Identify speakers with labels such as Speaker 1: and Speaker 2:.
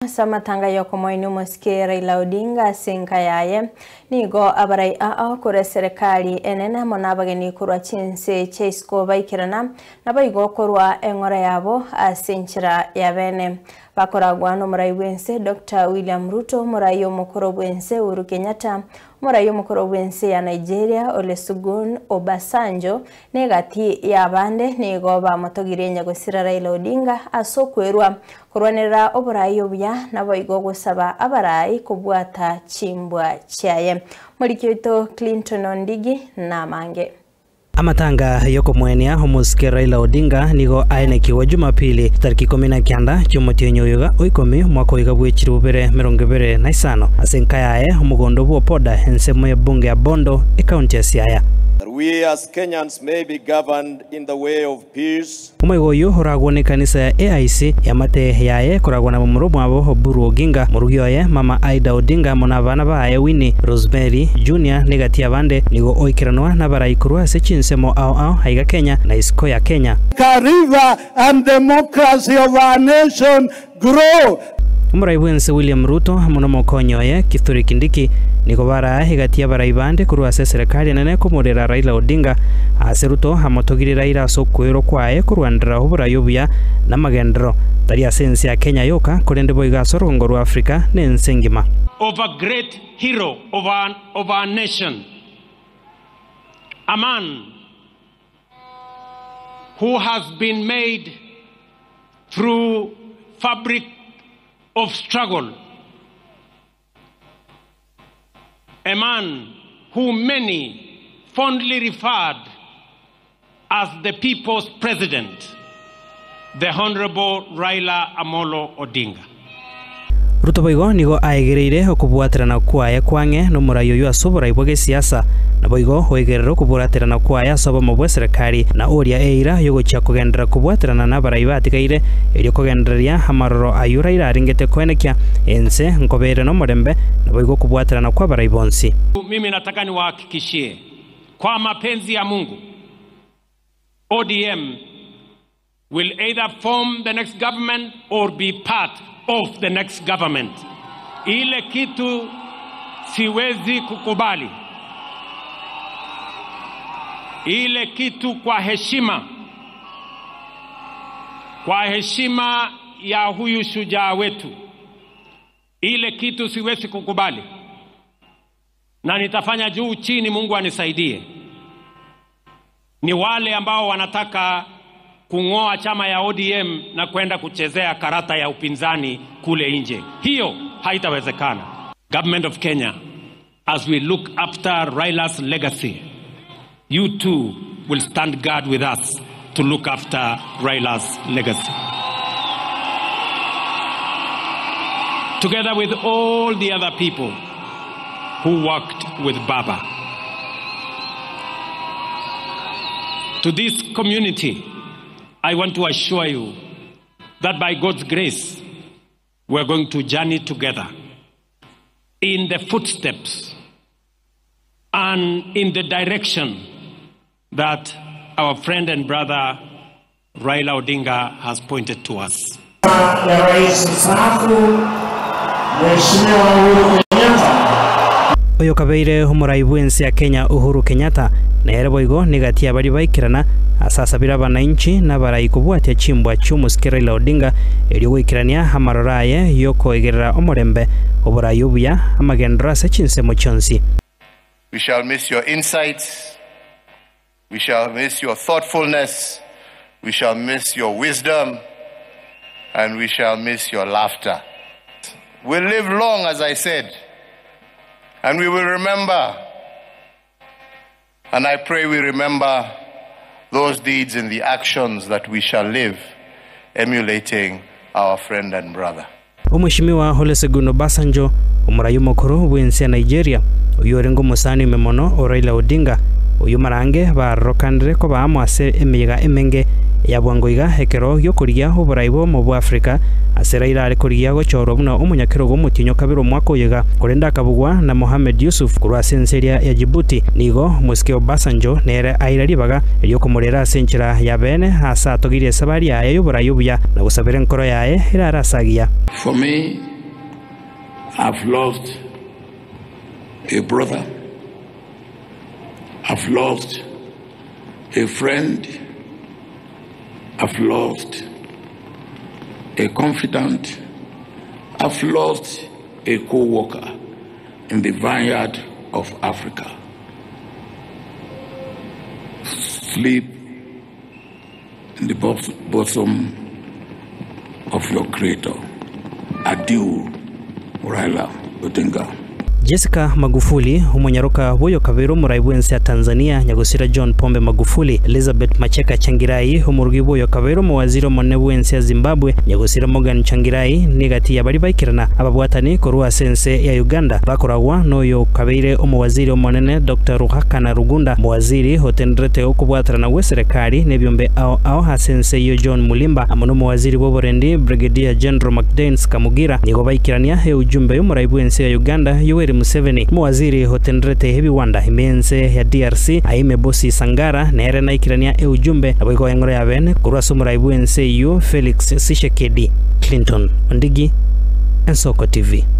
Speaker 1: Ase amatanga y'okomoenia omosike Raila Odinga ase enka yaye, nigo abarai ao korwa eserekari enene amo nabageni korwa chinse chia isiko baikerana, naboigo korwa eng'ora yabo ase enchera ya bene. Bakoragwa nomorai bw'ense Doctor William Ruto, omorai omokoro bw'ense Uhuru Kenyatta, omorai omokoro bw'ense ya Nigeria Olusegun Obasanjo, Na egati y'abande nigo bamotogirie nyagosira Raila Odinga ase okwerwa korwanerera oboraai obuya naboigo gosaba abarai kobwata chimbwa chiaye. Moriki oito Clinton Ondigi namange.
Speaker 2: Amatanga y'okomoenia omosike Raila Odinga nigo aenekigwe Jumapili tariki 19 chi'omotienyi oyoga o ikomi omwaka oiga bwe chilifu bibere emerongo ebere na isano ase enka yaye omogondo bw'Opoda ensemo y'ebunge ya Bondo ekaunti ya Siaya.
Speaker 3: That we as Kenyans may be governed in the way of peace.
Speaker 2: Omoigo oyio oragwo nekanisa ya AIC, eamate yaye ekoragwa na momura omwabo Oburu Oginga, morugi oye mama Aida Odinga amo nabana baye Winnie, Rosemary, Junior na egati y'abande, nigo oikeranwa nabarai korwa ase chinsemo ao ao aiga Kenya na isiko ya Kenya.
Speaker 4: River and democracy of our nation grow.
Speaker 2: Omorai bw'ense William Ruto amo nomokonyi oye Kithure Kindiki nigo baraa egati y'abarai bande korwa ase eserekari enene komorera Raila Odinga ase Ruto amotogirie Raila ase okoirwa kwaye korwanderera oborai obuya na amagenderero tari ase ense ya Kenya yoka korende boigo ase orogongo rwa Africa na ense engima.
Speaker 5: Of a great hero of our, of our nation, a man who has been made through fabric of struggle, a man who many fondly referred as the people's president, the Honorable Raila Amolo Odinga.
Speaker 2: Ruto boigo nigo aegereire okobwaterana kwaye kwang'e nomorai oyio ase oborai bwa gesiasa, naboigo oegerere okobwaterana kwaye ase obomo bw'eserekari, na oria eira y'ogochia kogenderera kobwaterana nabarai batigaire, erio kogendereria amaroro ayio Raila arengete koenekia ense nkobeere nomorembe, naboigo okobwaterana kw'abarai bonsi.
Speaker 5: Mimi nataka niwahakikishie kwa mapenzi ya Mungu ODM will either form the next government or be part of the next government. Ile kitu siwezi kukubali, ile kitu kwa heshima, kwa heshima ya huyu shujaa wetu, ile kitu siwezi kukubali, na nitafanya juu chini, Mungu anisaidie, ni wale ambao wanataka kung'oa chama ya ODM na kwenda kuchezea karata ya upinzani kule nje. Hiyo haitawezekana. Government of Kenya, as we look after Raila's legacy, you too will stand guard with us to look after Raila's legacy. Together with all the other people who worked with Baba. To this community, I want to assure you that by God's grace, we're going to journey together in the footsteps and in the direction that our friend and brother Raila Odinga has pointed to us.
Speaker 6: Ya Rais mstaafu Mheshimiwa Uhuru Kenyatta.
Speaker 2: Oyo kabeire omorai bw'ense ya Kenya Uhuru Kenyatta nere boigo nigatia baria baikerana ase asabire abanainchi na abarai kobwatia chimbwa chi'omosike Raila Odinga erio goikerania amaroro aye y'okoegerera omorembe oborai obuya amagenderero ase chinsemo chionsi.
Speaker 7: We shall miss your insights. We shall miss your thoughtfulness. We shall miss your wisdom. And we shall miss your laughter. We'll live long, as I said, and we will remember. And I pray we remember those deeds in the actions that we shall live, emulating our friend and brother.
Speaker 2: Omweshimiwa Olusegun Obasanjo, omorai omokoro bw'ense ya Nigeria, oyio orenge omosani ime mono o Raila Odinga, oyio marange barokanire koba amo ase emeyega emenge ya bwango iga ekero gi'okorigia oborai bw'obomo bwa Africa ase Raila are korigia gochorwa buna omonyakerogo omotienyi o kabere omwaka oyo iga korende akabugwa na Mohamed Yusuf korwa ase ense eria ya Djibouti. Nigo omosike Obasanjo nere aira ribaga ri'okomorera ase enchera ya beene ase atogirie esabari yaye y'oborai obuya na gosabera enkoro yaye erare ase agiya.
Speaker 8: For me, I've lost a brother. I've lost a friend. I've lost a confidant. I've lost a co-worker in the vineyard of Africa. Sleep in the bosom of your creator. Adieu, Raila Odinga.
Speaker 2: Jessica Magufuli omonyaroka bw'oyo kabere omorai bw'ense ya Tanzania nyagosira John Pombe Magufuli, Elizabeth Macheka Changirai omorugi bw'oyo kabere omowaziri omonene bw'ense ya Zimbabwe nyagosira Morgan Changirai negati ya baria baikerana ababwatani korwa ase ense ya Uganda bakoragwa noyo kabeire omowaziri omonene Dr. Ruhakana Rugunda omowaziri otenderete okobwaterana gwe serikali n'ebiombe ao ao ase ense eyio John Mulimba amo n'omowaziri bw'oborendi Brigadier General McDains Kamugira nigo baikirania eujumbe y'omorai bw'ense ya Uganda Yoweri Museveni omowaziri otenderete ebiwanda ime ense ya DRC Aime Bosi Sangara nere naikirania eujumbe nabo igo eng'oro ya bene korwa ase omorai bw'ense eyio Felix Tshisekedi. Clinton Ondigi, Ensoko TV.